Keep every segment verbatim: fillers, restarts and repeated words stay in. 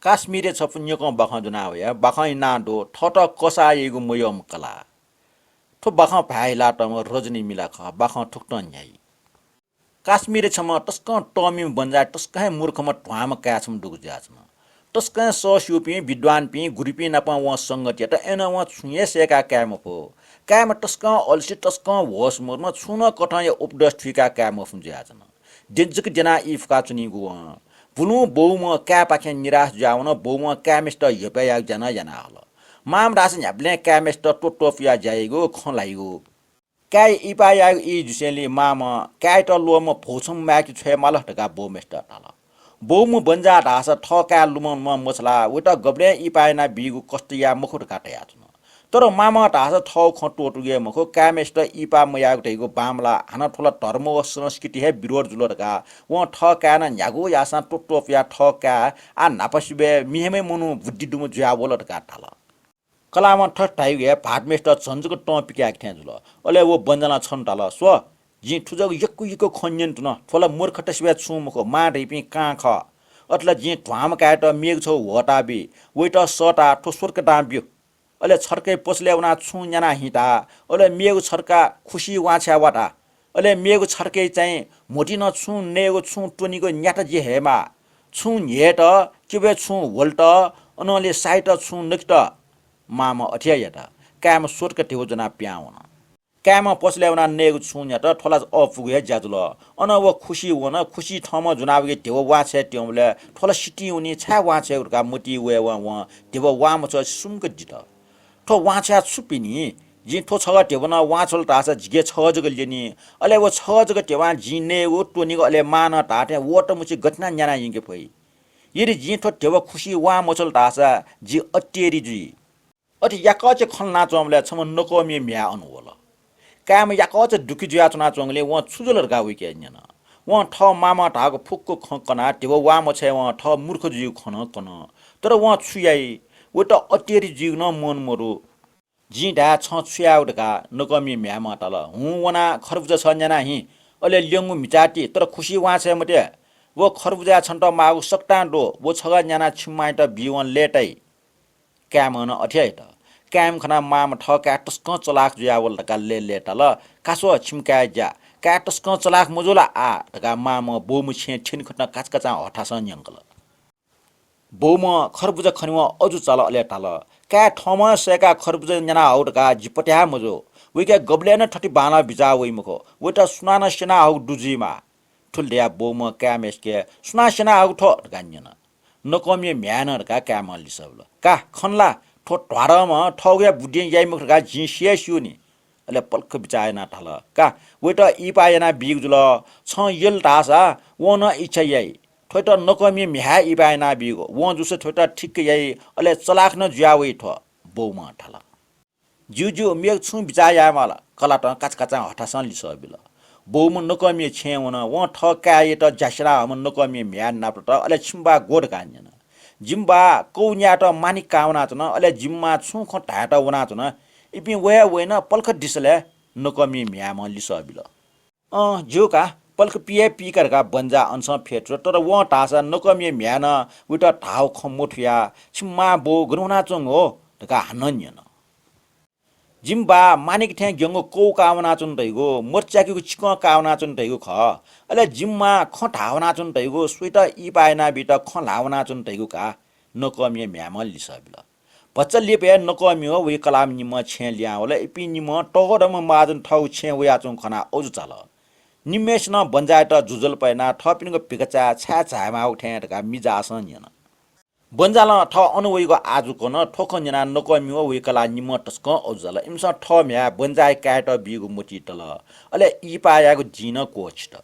काश्मीरय् छपु न्यकं बाखं ज्वना वया। बाखं इनाः दु थःत कसाः याइगु मयःम्ह कलाः। थ्व बाखं भाय् हिलातःम्ह रजनी मिला खः। बाखं थुकथं न्ह्याइ। काश्मीरय् छम्ह तसकं तःमिम्ह बन्जाया तसकं हे मूर्खम्ह ध्वांम्ह काय् छम्ह दुगु जुयाच्वन। तसकं हे सःस्यूपिं, विद्वानपिं, गुरुपिं नाप वं संगत यात, अय्नं वं छुं हे सय्काः काये मफु। काय्म्ह तसकं अलसी, तसकं होश मदुम्ह, छुं नं कथंया उपदेश थुइकाः काये मफुम्ह जुयाच्वन। द्यने जक द्यनाः ई फुकाच्वनीगु वं। बुलुं बौम्ह काय्पाखें निराश जुयावन। बौम्ह काय्म्हेसित ह्यपय् यायेगु ज्या नं याना हल। मांम्ह धाःसा न्ह्याबलें काय्म्हेसित त्वःत्वपुयाः ज्या याइगु, खँ ल्हाइगु। काय् इपाः यायेगु ई जुसेंलि मांम्ह काय्‌यात ल्वःम्ह भौ छम्ह माय्‌के छ्वयेमाल धकाः बौम्हेसित धाल। बौम्ह बन्जाः धाःसा थः काय् लुमंम्ह मछालाः वयात गबलें इपाः यानाबीगु कष्ट याये मखु धकाः धयाच्वन। तर मांम्ह धाःसा थःगु खँ त्वःतूगु हे मखु, काय्‌म्हेसित इपाः मयायेगु धइगु बांमलाः हानं थ्व ला धर्म व संस्कृति हे विरोध जुल धकाः वं थः काय् नं न्ह्यागु याःसां त्वःत्वपुयाः थः काय् आः न्हापासिबय् मिम्ह हे मनू बुद्धि दुम्ह जुयावल धकाः धाल। कलावं थथे धाइगु हे भाःतम्हेसित झन जक तं पिकाय्‌के थें जुल। अले व बन्जालं छन्हु धाल, स्व, जिं थुजक यक्व यक्व खँ न्यने धुन। थ्व ला मूर्खत सिबय् छुं मखु, मां धइपिं कां खः। अथे ला जिं ध्वांम्ह काय्‌यात मेगु छगू ह्वःताबी, वयात सःताः थ्व स्वतकतां ब्यु। अले छतकया पसलय् वनाः छुं न्यानाः हिँ धाः। अले मेगु छतका खुसि वांछ्वये वा धाः। अले मेगु छतकय् चाहिँ म्होतिं नं छुं नयेगु, छुं त्वनेगु न्यात जि हयेमाः। छुं न्ह्ययेत, क्यबय् छुं ह्वलेत, अनंलि साइत, छुं नकेत। मांम्ह अथे हे यात। काय्‌म्ह स्वतक ध्यबा ज्वनाः पिहां वन। काय्‌म्ह पसलय् वनाः नयेगु छुं न्यात, थ्व ला अःपुगु हे ज्या जुल। अनं व खुसि वन। खुसि थःम्हं ज्वनाः वयागु ध्यबा वांछ्वये त्यंबलय् थ्व ला सितिं वनी, छाय् वांछ्वयेगु धकाः मतिइ वयेवं वं ध्यबा वांमछ्वय् सुम्क दित। थ्व वांछ्वयाः छु पिनी? जिं थ्व छगः ध्यबा नं वांछ्वल धाःसा जिके छगः जक ल्यनी। अले व छगः जक ध्यबां जिं नयेगु, त्वनेगु, अले मां नं धाःथें वःतमछि गथे यानाः न्याना यंके फइ? यदि जिं थ्व ध्यबा खुसि वांमछ्वल धाःसा जि अत्तेरी जुइ। अथे याकःचा खँ ल्हानाच्वंबलय् छम्ह नकःमिया म्ह्याय् अन वल। काय्‌म्ह याकःचा दुःखी जुयाच्वनाच्वंगुलिं वं छु जुल धकाः वय्‌के न्यन। वं थः मांम्हं धाःगु फुक्क खँ कनाः ध्यबा वांमछ्वयेवं थः मूर्ख जुइगु खँ नं कन। तर वं छु याइ? वयात अत्तेरी जुइगु नं मन मदु। जिं धाये, छं छु यायेगु धकाः नकःमिया म्ह्याय्‌म्हं धाल। हुँ, वनाः खरबुजा छगः न्यानाः हिँ, अले ल्यंगु म्हिचाः ति, तर खुसि वांछ्वये मते। व खरबुजाय् छन्त माःगु सकतां दु, व छगः न्यानाः छिमि मांयात बीवं लय्‌ताइ। काय्‌म्हं नं अथे हे यात। काय्‌म्ह खनाः मांम्ह थः काय् तसकं चलाख जुयावल धकाः लय्‌लय्‌ताल। का स्व, छिमि काय्‌या ज्या। काय् तसकं चलाख मजू ला आः धकाः मांम्हं बौम्ह छेँय् थ्यनेखतं काचाकाचां हथासं न्यंकल। बौम्हं खरबुजा खनेवं अजू चाल, अले धाल, काय् थःम्हं सय्‌काः खरबुजा न्यानाहःगु धकाः जि पत्याः मजू। वय्‌के गबलय् नं थथे बांलाः बिचाः वइ मखु। वयात सुनानं स्यनाहःगु दु जुइमाः। थुलि धयाः बौम्हं काय्‌म्हेसिके सुनां स्यनाहःगु थ्व धकाः न्यन। नकःमिया म्ह्याय् नं धकाः काय्‌म्हं लिसः बिल। का, खन ला, थ्व ध्वादंम्ह थःगु हे बुद्धिं याइ मखु धकाः जिं सि हे स्यू नि। अले पलख बिचाः यानाः धाल, का, वयात इपाः यानाबीगु जुल, छं यल धाःसा वं नं इच्छा याइ। थ्वयात नकःमिया म्ह्याय् इपाः यानाबीगु, वं जूसा थ्वयात ठिक्क याइ, अले चलाख नं जुयावइ थ्व, बौम्हं धाल। ज्यू ज्यू, मेगु छुं बिचाः यायेमाल, कलातं काचाकाचां हथासं लिसः बिल। बौम्ह नकःमिया छेँय् वन। वं थः काय्‌यात ज्या स्यनाहःम्ह नकःमिया म्ह्याय् नापलात। अले छिमि बाः ग्व धकाः न्यन। जिमि बाः कौ न्यायेत मानिक काः वनाच्वन, अले जिमि मां छुं खँ धायेत वनाच्वन। इपिं वये वइन, पलख दिसँ ले, नकःमिया म्ह्याय्‌म्हं लिसः बिल। अँ, ज्यू का, पलख पी हे पी का धकाः बन्जाः अनसं फ्यतुल। तर वं धाःसा नकःमिया म्ह्याय्‌नं वयात धाःगु खँ मथुयाः, छिमि मां बौ गन वनाच्वंगु हो धकाः हानं न्यन। जिमि बाः मानिक थें ग्यंगु कौ काः वनाच्वन धइगु, मत च्याकेगु चिकं काः वनाच्वन धइगु खः। अले जिमि मां खँ धाः वनाच्वन धइगु, स्वयात इपाः यानाबीत खँ ल्हाः वनाच्वन धइगु का, नकःमिया म्ह्याय्‌म्हं लिसः बिल। भचा लिपा हे नकःमि व वया कलाःम्ह निम्हं छेँय् लिहां वल। इपिं निम्हं तःधंम्ह महाजन थःगु छेँय् वयाच्वंगु खनाः अजू चाल। निम्हय्‌सिनं बन्जाःयात ज्वजलपा यानाः थःपिनिगु भिखाचाय् छाय् झायेमाःगु थें धकाः मिजाःसं न्यन। बन्जालं थः अन वइगु आजु कन। थ्व खँ न्यनाः नकःमि व वया कलाः निम्हं तसकं अजू चाल। इमिसं थः म्ह्याय् बन्जाःया काय्‌यात बीगु मतिइ तल। अले इपाः यायेगु दिं नं क्वःछित।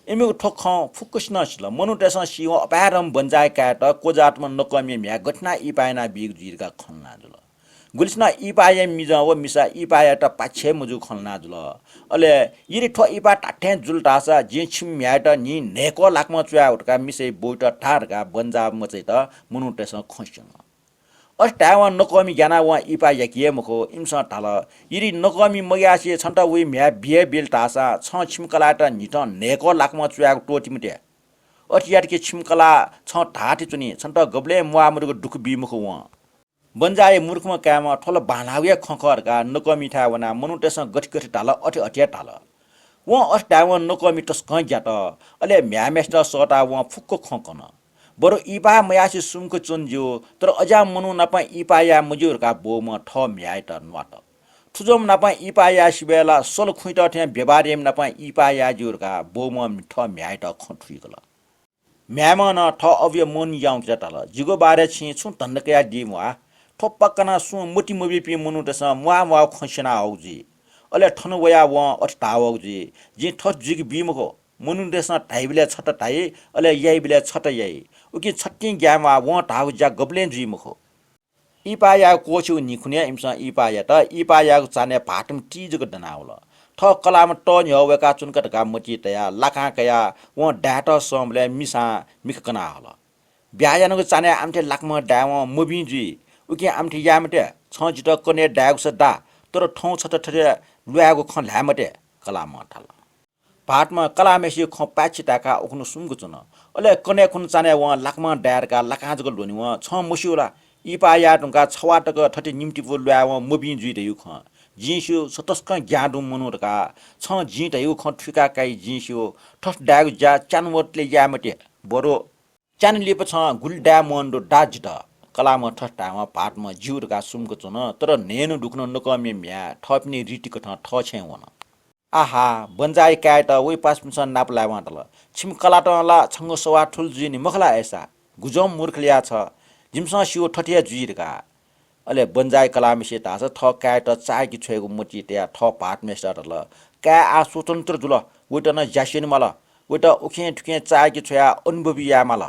इमिगु थ्व खँ फुक्कसिनं सिल। मनूतय्‌सं सीवं अपाय्‌धंम्ह बन्जाःया काय्‌यात क्वजाःतम्ह नकःमिया म्ह्याय् गथे यानाः इपाः यानाबीगु जुइ धकाः खँ ल्हाना जुल। गुलिसिनं इपाः याइम्ह मिजं व मिसा इपाः यायेत पाय्छि हे मजूगु खँ ल्हाना जुल। अले यदि थ्व इपाः धात्थें जुल धाःसा जिं छिमि म्ह्याय्‌यात न्हि न्हय्‌क्व लाकामं च्वयागु धकाः मिसाया बौयात धा धकाः बन्जाः मचायात मनूतय्‌सं खँ स्यन। अथे धायेवं नकःमि ग्यानाः वं इपाः याकी हे मखु। इमिसं धाल, यदि नकःमि मग्यासे छन्त वया म्ह्याय् बी हे बिल धाःसा छं छिमि कलाःयात न्हिथं न्हय्‌क्व लाकामं च्वयागु त्वःती मते। अथे यात कि छिमि कलाः छं धाःथें च्वनी, छन्त गबलें म्वाः मदुगु दुःख बी मखु वं। बन्जाया मूर्खम्ह काय्म्ह थ्व ला बांलाःगु हे खँ खः धकाः नकःमिथाय् वनाः मनूतय्सं गथे गथे धाल अथे अथे हे धाल। वं अथे धायेवं नकःमि तसकं ग्यात। अले म्ह्याय्म्हेसित सःताः वं फुक्क खँ कन। बरु इपाः मयासें सुम्क च्वन ज्यू, तर अज्याःम्ह मनू नाप इपाः याये मज्यू धकाः बौम्हं थः म्ह्याय्यात न्वात। थुजोम्ह नाप इपाः याये सिबय् ला सल खुइत थें व्यवहार याइम्ह नाप इपाः याये ज्यू धकाः बौम्हं थः म्ह्याय्यात खँ थुइकल। म्ह्याय्म्हं नं थः अबुया मन याउँकेत धाल, जिगु बारे छिं छुं धन्दा कयादी म्वाः। थ्व पाकनं सुं मति मबीपिं मनूतय्सं म्वाः म्वाःगु खँ स्यनाहःगु जुइ। अले थन वयाः वं अथे धाःवःगु जुइ, जिं थथे जुइके बी मखु। मनूतय्सं धाइबलय् छता धाइ, अले याइबलय् छता याइ। उकिं छतिं ग्याये म्वाः, वं धाःगु ज्या गबलें जुइ मखु। इपाः यायेगु क्वःछिगु न्हि खुन्हु हे इमिसं इपाः यात। इपाः यायेगु चान्हय् भाःतम्ह ति जक दनावल। थः कलाःम्ह तःन्ह्यः वय्कः च्वन का धकाः मतिइ तयाः लाकां कयाः वं दायेत संबलय् मिसां मिखा कनाहल। ब्याहा यानागु चान्हय् आमथे लाकाम्ह दायेवं मभिं जुइ। उकिं आमथे याये मते। छं जितः कन्हय् दायेगुसा दा, तर थौं छता थथे ल्वायेगु खँ ल्हाये मते, कलाःम्हं धाल। भाःतम्हं कलाःम्हेसिगु खँ पाय्छि ताय्काः उखुन्हु सुम्क च्वन। अले कन्हय् खुन्हु चान्हय् वं लाकाम्हं दाये धकाः लाकां जक ल्ह्वने वं। छं मस्यू ला? इपाः याये धुंकाः छवाः तक थथे निम्तिपु ल्वायेवं मभिं जुइ धइगु खँ जिं स्यू, छ तसकं ज्ञां दुम्ह मनू धकाः। छं जिं धइगु खँ थुइका काइ जिं स्यू। थथे दायेगु ज्या च्यान्हु वतले याये मते। बरु च्यान्हु लिपा छं गुलि दाये मन दु दा जितः। कलाःम्हं थथे धायेवं भाःतम्ह ज्यू धकाः सुम्क च्वन, तर न्हय्न्हु दुखुन्हु नकःमिया म्ह्याय् थःपिनि रीतिकथं थःछेँय् वन। आहा, बन्जाया काय्‌यात वइपासापिन्सं नाप लायेवं धाल, छिमि कलातं ला छंगु सवाः थुलि जुइ नि मखु ला अय्‌सा? गुज्याःम्ह मूर्ख ला छ, जिमिसं स्यू थथे हे जुइ धकाः। अले बन्जाया कलाःम्हेसित धाःसा थः काय्‌यात चाःहिके छ्वयेगु मतिइ तयाः थः भाःतम्हेसित धाल, काय् आः स्वतन्त्र जुल, वइत नं ज्या स्यने माल, वइत उखें थुखें चाःहिके छ्वयाः अनुभवी याये माल।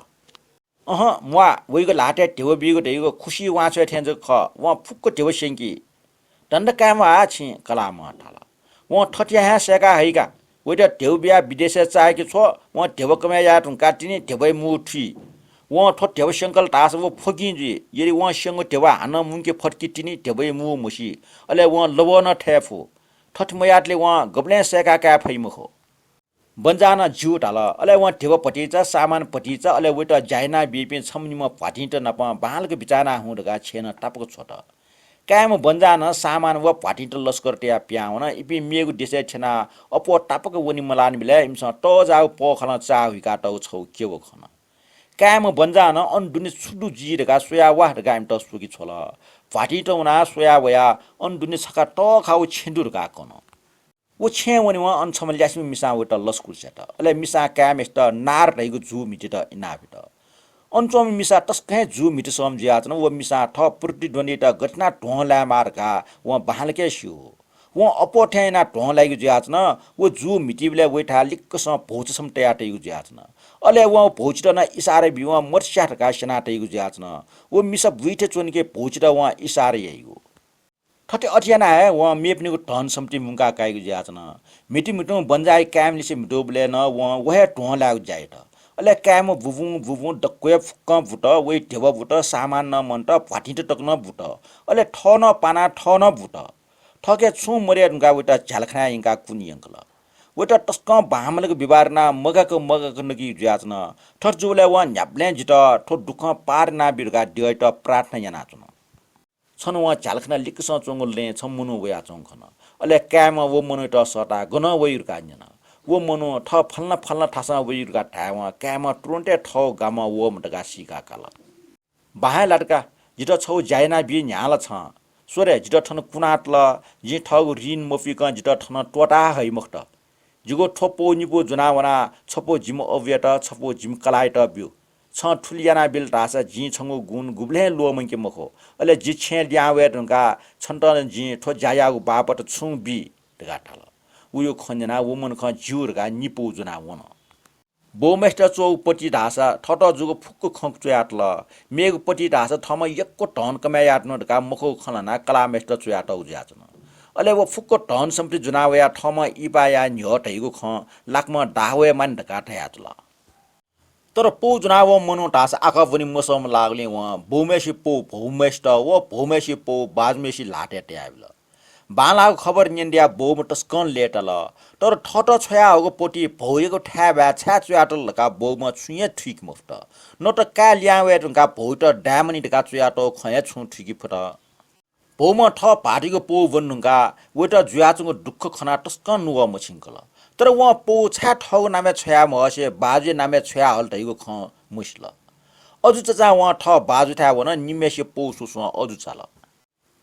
अहँ, म्वाः, वइगु ल्हातय् ध्यबा बीगु धइगु खुसिइ वांछ्वये थें जक खः। वं फुक्क ध्यबा स्यंकी। धन्दा काय्म्वाः छिं, कलाःम्हं धाल। वं थथे हे सय्का हइका। वइत ध्यबा बियाः विदेशय् चाःहिके छ्व। वं ध्यबा कमय् याये धुंकाः तिनि ध्यबाया मू थुइ। वं थ्व ध्यबा स्यंकल धाःसा व फ्वगिं जुइ। यदि वं स्यंगु ध्यबा हानं मुंके फत कि तिनि ध्यबाया मू म्हसी। अले वं लबः नं थये फु। थथे मयातले वं गबलें सय्का काये फइ मखु। बन्जां नं ज्यू धाल। अले वं ध्यबा भतिचा, सामान भतिचा, अले वइत ज्या यानाबीपिं छम्ह निम्ह भ्वातिंत नाप बांलाक बिचाः याना हुँ धकाः छेँनं तापाक छ्वत। काय्म्ह बन्जां नं सामान व भ्वातिंत लस्कर तयाः पिहां वन। इपिं मेगु देशय् थ्यनाः अप्वः तापाक वने मलाःनिबलय् इमिसं तःजाःगु पःखालं चाःहुइकातःगु छगू केब खन। काय्म्ह बन्जां नं अन दुने छु दु जुइ धकाः स्वया वा धकाः इमित स्वके छ्वल। भ्वातिंत वनाः स्वया वयाः अन दुने छखा तःखाःगु छेँ दु धकाः कन। व छेँय् वनेवं अन छम्ह ल्यासेम्ह मिसां वइत लसकुस यात। अले मिसां काय्म्हेसित नार धइगु जू म्हितेत इनाबित। अन च्वंम्ह मिसा तसकं हे जू म्हितेसंम्ह जुयाच्वन। व मिसां थः प्रतिद्वन्दीत गथे यानाः ध्वं लायेमाः धकाः वं बांलाक हे स्यू। वं अप्वः थें यानाः ध्वं लाइगु जुयाच्वन। व जू म्हितीबलय् वइथाय् लिक्कसं भौचासम्ह तयातइगु जुयाच्वन। अले वं भौचित नं इसारा बीवं मत स्याः धकाः स्यनातइगु जुयाच्वन। व मिसा बुइथें च्वन कि भौचित वं इसारा याइगु। थथे अथे यानाः हे वं मेपिनिगु धन सम्पत्ति मुंका काइगु जुयाच्वन। म्हितु म्हितुं बन्जाया काय्म्हलिसे म्हितूबलय् नं वं व हे ध्वं लायेगु ज्या यात। अले काय्म्ह बुबुं बुबुं दक्व हे फुक्कं बुत, वइ ध्यबा बुत, सामान नं मन्त, भ्वातिंत तक नं बुत। अले थः नं पानाः थः नं बुत। थःके छुं मदये धुंकाः वइत झ्यालखानाय् यंकाः कुने यंकल। वइत तसकं बांमलाक व्यवहार यानाः मगाक मगाक नकी जुयाच्वन। थथे जूबलय् वं न्ह्याबलें जितः थ्व दुःखं पार यानाबी धकाः द्यःयात प्रार्थना यानाच्वन। छन्हु वं झ्यालखाना लिक्कसं च्वंगु लँय् छम्ह मनू वयाच्वंगु खन। अले काय्म्हं व मनूयात सःताः गनं वइगु धकाः न्यन। व मनू थः फलाना फलाना थासं वइगु धकाः धायेवं काय्म्हं तुरुन्त हे थःगु गामं वःम्ह धकाः सीका काल। बाहें लात का, जितः छगू ज्या यानाबी न्ह्याः ला छं। स्व रे, जितः थन कुनातल, जिं थःगु ऋण मपुइकं जितः थन त्वःता हइ मखुत। जिगु थ्व पौ निपु ज्वनाः वनाः छपौ जिमि अबुयात, छपौ जिमि कलाःयात ब्यु। छं थुलि यानाबिल धाःसा जिं छंगु गुण गुबलें ल्वःमंके मखु। अले जि छेँय् लिहां वये धुंकाः छन्त जिं थ्व ज्या याःगु बापत छुं बी धकाः धाल। वयागु खँ न्यनाः व मनुखं ज्यू धकाः निपौ ज्वनाः वन। बौम्हेसित च्वःगु पति धाःसा थःत जूगु फुक्क खँ च्वयातल। मेगु पति धाःसा थःम्हं यक्व धन कमय् याये धुन धकाः मखुगु खँ ल्हानाः कलाःम्हेसित च्वयातःगु जुयाच्वन। अले व फुक्क धन सम्पत्ति ज्वनाः वयाः थःम्हं इपाः याये न्ह्यः धइगु खँ लाकाम्हं दाः वये मानि धकाः धयातल। तर पौ ज्वनाः वःम्ह मनू धाःसा आखः ब्वने मसःम्ह लाःगुलिं वं बौम्हेसिगु पौ भौम्हेसित व भौम्हेसिगु पौ बाजुम्हेसिया ल्हातय् तयाबिल। बांलाःगु खबर न्यने दयाः बौम्ह तसकं लय्ताल। तर थःत छ्वयाहःगु पोथी भौयागु थाय्बाय् छाय् च्वयातल धकाः बौम्हं छुं हे थुइके मफुत। न त काय् लिहां वये धुंकाः भौयात दायेमानि धकाः च्वयातःगु खँ हे छुं थुइके फुत। बौम्हं थः भाःतयागु पौ ब्वने धुंकाः वयात जुयाच्वंगु दुःख खनाः तसकं नुगः मछिंकल। तर वं पौ छाय् थःगु नामय् छ्वयामहसे बाजुया नामय् छ्वयाहल धइगु खँ मसिल। अजू चचां वं थः बाजुथाय् वन, निम्हय्सिया पौ स्वस्वं अजू चाल।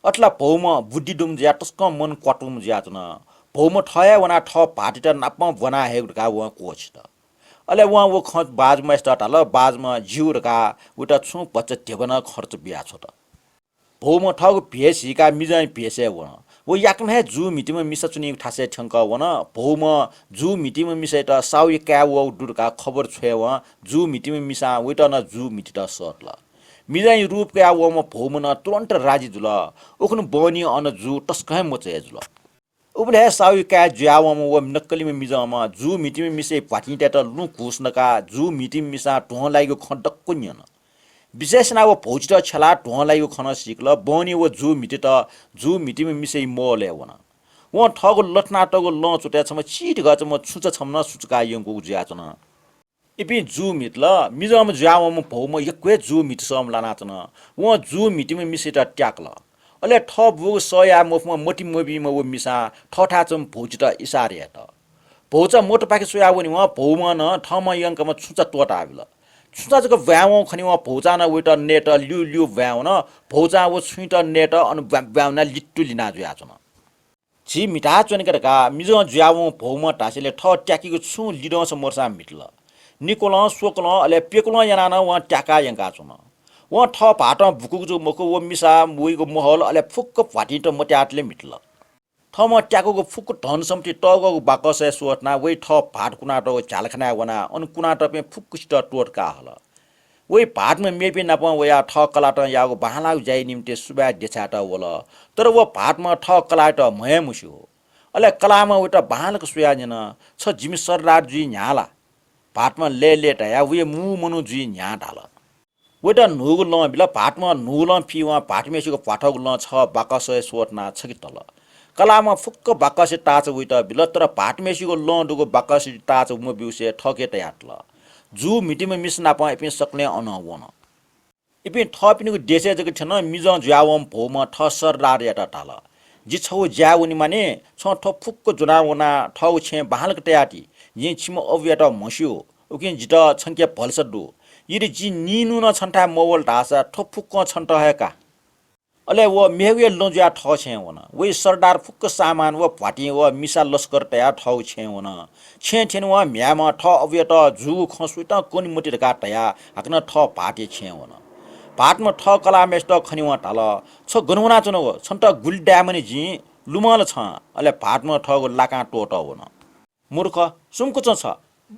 अथे ला बौम्ह बुद्धि दुम्ह जुयाः तसकं मन क्वातुम्ह जुयाच्वन। बौम्ह थः हे वनाः थः भाःतयात नापं ब्वना हयेगु धकाः वं क्वःछित। अले वं व खँ बाजुम्हय्सित धाल, बाजुम्ह ज्यू धकाः वयात छुं भचा ध्यबा नं खर्च बियाछ्वत। बौम्ह थःगु भेष सीकाः मिजंया भेषय् वन। व याकनं हे जू म्हितीम्ह मिसा च्वनीगु थासय् थ्यंकः वन। बौम्हं जू म्हितीम्ह मिसायात साहुया काय् वःगु दु धकाः खबर छ्वयेवं जू म्हितीम्ह मिसां वयात नं जू म्हितेत सःतल। मिजंया रूप कयाः वःम्ह बौम्ह नं तुरन्त राजी जुल। उखुन्हु बहनी अन जू तसकं हे मचाया जुल। उबलय् हे साहुया काय् जुयावंम्ह व नक्कलीम्ह मिजंम्ह जू म्हितीम्ह मिसाया भ्वातिंतय्त लुँ घुस नकाः जू म्हितीम्ह मिसां ध्वं लाइगु खँ दक्व न्यन। विशेष यानाः व भौचित छ्यलाः ध्वं लाइगु खँ नं सीकल। बहनी व जू म्हितेत जू म्हितीम्ह मिसाया महलय् वन। वं थःगु लथनातःगु लं च्वतय् छम्ह चीधिकःम्ह छुचा छम्ह नं सुचुकाः यंकूगु जुयाच्वन। इपिं जू म्हितल। मिजंम्ह जुयावंम्ह बौम्ह यक्व हे जू म्हितेसःम्ह लानाच्वन। वं जू म्हितीम्ह मिसायात त्याकल। अले थः बूगु सह याये मफुम्ह मतिइ मबीम्ह व मिसां थःथाय् च्वंम्ह भौचित इसारा यात। भौचा मोटपाखे स्वयाः वनेवं बौम्हं नं थःम्हं यंकाम्ह छुचा त्वःताबिल। छुचा जक ब्वाँय् वंगु खनेवं भौचां नं वयात नयेत ल्यू ल्यू ब्वाँय् वन। भौचां व छुँयात नयेत अन ब्वाँय् ब्वाँय् वनाः लित्तु लिना जुयाच्वन। झी म्हिताच्वनेका धकाः मिजं जुयावंम्ह बौम्हं धासेंलि थः त्याकीगु छुं लिदंस मदुसां म्हितल। निक्वलं, स्वकलं, अले प्यकुलं यानाः नं वं त्याकाः यंकाच्वन। वं थः भाःतं बुकूगु जक मखु, व मिसा, वइगु महल, अले फुक्क भ्वातिंत मत्यातले म्हितल। थःम्हं त्याकूगु फुक्क धन सम्पत्ति तःग्वःगु बाकसय् स्वथनाः वइ थः भाःत कुनातःगु झ्यालखानाय् वनाः अन कुनातःपिं फुक्कसित त्वःतकाः हल। वइ भाःतम्ह मेपिं नाप वयाः थः कलातं याःगु बांलाःगु ज्याया निंतिं सुभाय् देछायेत वल। तर व भाःतम्ह थः कलाःयात म्हय् मस्यू। अले कलाःम्हं वयात बांलाक स्वयाः न्यन, "छ जिमि सरदार जुइ न्ह्याः ला?" भाःतम्हं लय्‌लय् धयाः, "वया मू मनू जुइ न्ह्याः" धाल। वयात न्हूगु लं बिल। भाःतम्हं न्हूगु लं फीवं भाःतम्हय्‌सिगु भ्वाथःगु लं छगू बाकसय् स्वथनाः छखे तल। कलाःम्हं फुक्क बाकसया ताःचा वयात बिल, तर भाःतम्हय्‌सिगु लं दुगु बाकसया ताःचा मब्यूसे थःके तयातल। जू म्हितीम्ह मिसा नाप इपिं सकलें अनं वन। इपिं थःपिनिगु देशय् जक थ्यन। मिजं जुयावंम्ह बौम्हं थः सरदारयात धाल, "जि छगू ज्याय् वनेमानि, छं थ्व फुक्क ज्वनाः वनाः थःगु छेँय् बांलाक तयाति। जिं छिम्ह अबुयात म्हस्यू, उकिं जितः छंके भलसा दु। यदि जि निन्हु नं छन्थाय् मवल धाःसा थ्व फुक्कं छन्त हे का।" अले व मेगु हे लं जुयाः थः छेँय् वन। वइ सरदार फुक्क सामान व भ्वातिं व मिसा लस्कर तयाः थःगु छेँय् वन। छेँय् थ्यनेवं म्ह्याय्‌म्हं थः अबुयात जूगु खँ सुयातं कने मते धकाः धयाः हाकनं थः भाःतया छेँय् वन। भाःतम्हं थः कलाःम्हय्‌सित खनेवं धाल, "छ गन वनाच्वनागु? छन्त गुलि दायेमानि जिं, लुमं ला छं?" अले भाःतम्हं थःगु लाकां त्वःतः वन। "मूर्ख, सुम्कूचं छ,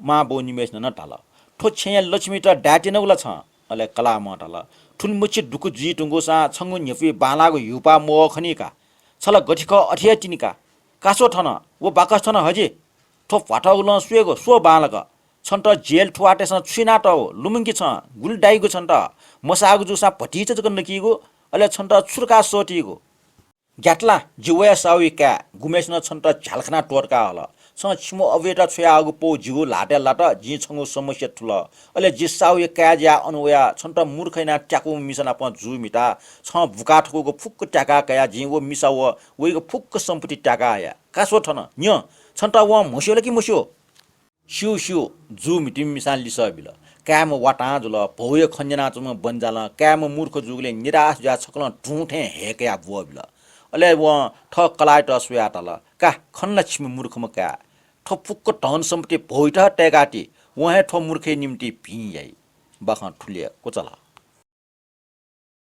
मां बौ निम्हय्‌सिनं नं धाल। थ्व छेँया लक्ष्मीत दायेत्यनागु ला छं?" अले कलाःम्हं धाल, "थुलिमछि दुःख जुइधुंकूसां छंगु न्ह्यपुइ बांलाःगु ह्यूपाः मवः खनी का। छ ला गथे खः अथे हे तिनि का। का स्व थन, व बाकस थन हजि। थ्व भ्वाथःगु लं स्वयेगु, स्व बांलाक। छन्त जेल थुवाःतय्‌सं छु यानातःगु? लुमंकि छं, गुलि दाइगु छन्त? मसाःगु जूसां भतिचा जक नकीगु, अले छन्त छु धकाः सःतीगु?" "ग्यात ला, जि वया साहुया काय्, गुम्हय्‌सिनं छन्त झ्यालखानाय् त्वःतका हल। छं छिम्ह अबुयात छ्वयाहःगु पौ जिगु ल्हातय् लात, जिं छंगु समस्या थुल। अले जि साहुया काय् जुयाः अन वयाः छन्त मूर्ख यानाः त्याकूम्ह मिसा नाप जू म्हिताः छं बुका थकूगु फुक्क त्याका कयाः जिं व मिसा व वइगु फुक्क सम्पत्ति त्याका हया। का स्व थन, न्यँ, छन्त वं म्हस्यू ला कि मस्यू?" "स्यू, स्यू।" जू म्हितीम्ह मिसां लिसः बिल। काय्म्ह वातां जुल। भौया खँ न्यनाच्वंम्ह बन्जालं काय्म्ह मूर्ख जूगुलिं निराश जुयाः छकलं धुं थें हय्‌कयाः ब्वःबिल। अले वं थः कलाःयात स्वयाः धाल, "का, खन ला छिमि मूर्खम्ह काय्? थ्व फुक्क धन सम्पत्ति भौयात हे तय्‌काति। वं हे थ्व मूर्खया निंतिं भिं याइ।" बाखं थुलि हे क्वचाल।